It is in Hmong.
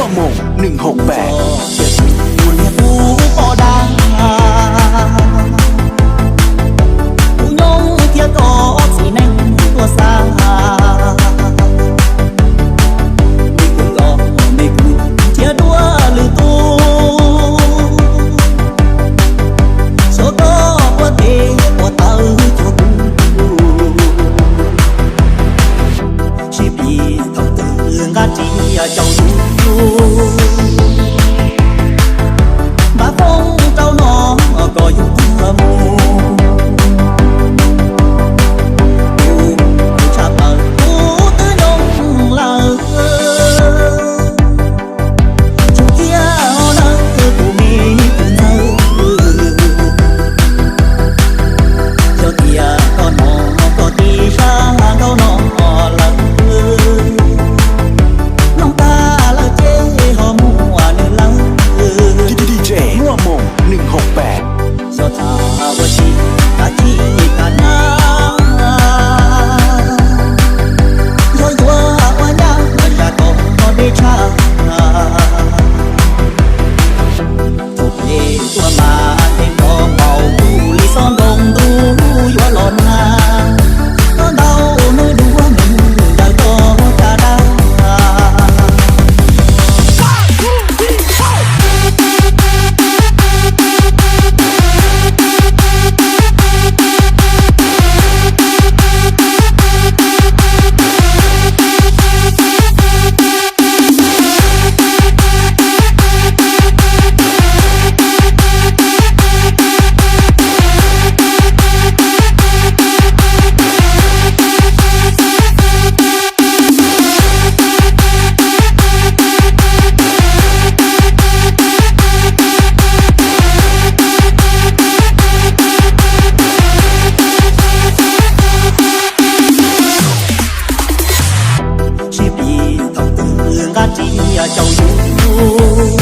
Mom nws hom pem. Kuv niag kub poj dab, kuv nyob thiab koj txiv neej tuaj xa. Me kwv los me kwv thiab duab lwm tus, xyov koj puas tes puas taw cuag kuv. Sib pib thaum twg nqa ris caum yus, npaj foob rau no kom yus tuag mus. Kuv tshaj plaws kuv twb nyoog lawm, tsum thiab nawb kuv me tus ntxawg. Yog tias koj hnov koj tib sab nkauj no lawm, mloog tag lawm ces ho muaj nws lawm. D J Muaj Moos nws hom pem. Xyov tham ua si, tham chim tham nyab, yog yuav ua nyab mas zam kom deb tshaj. Thaum peb tuaj mas ntev nkaus npaum ntuj li xob nroo ntuj yuav los nag, noj ntau nws duab nws ntawm toj caj dab. Sib pib thaum twg nqa ris caum yus,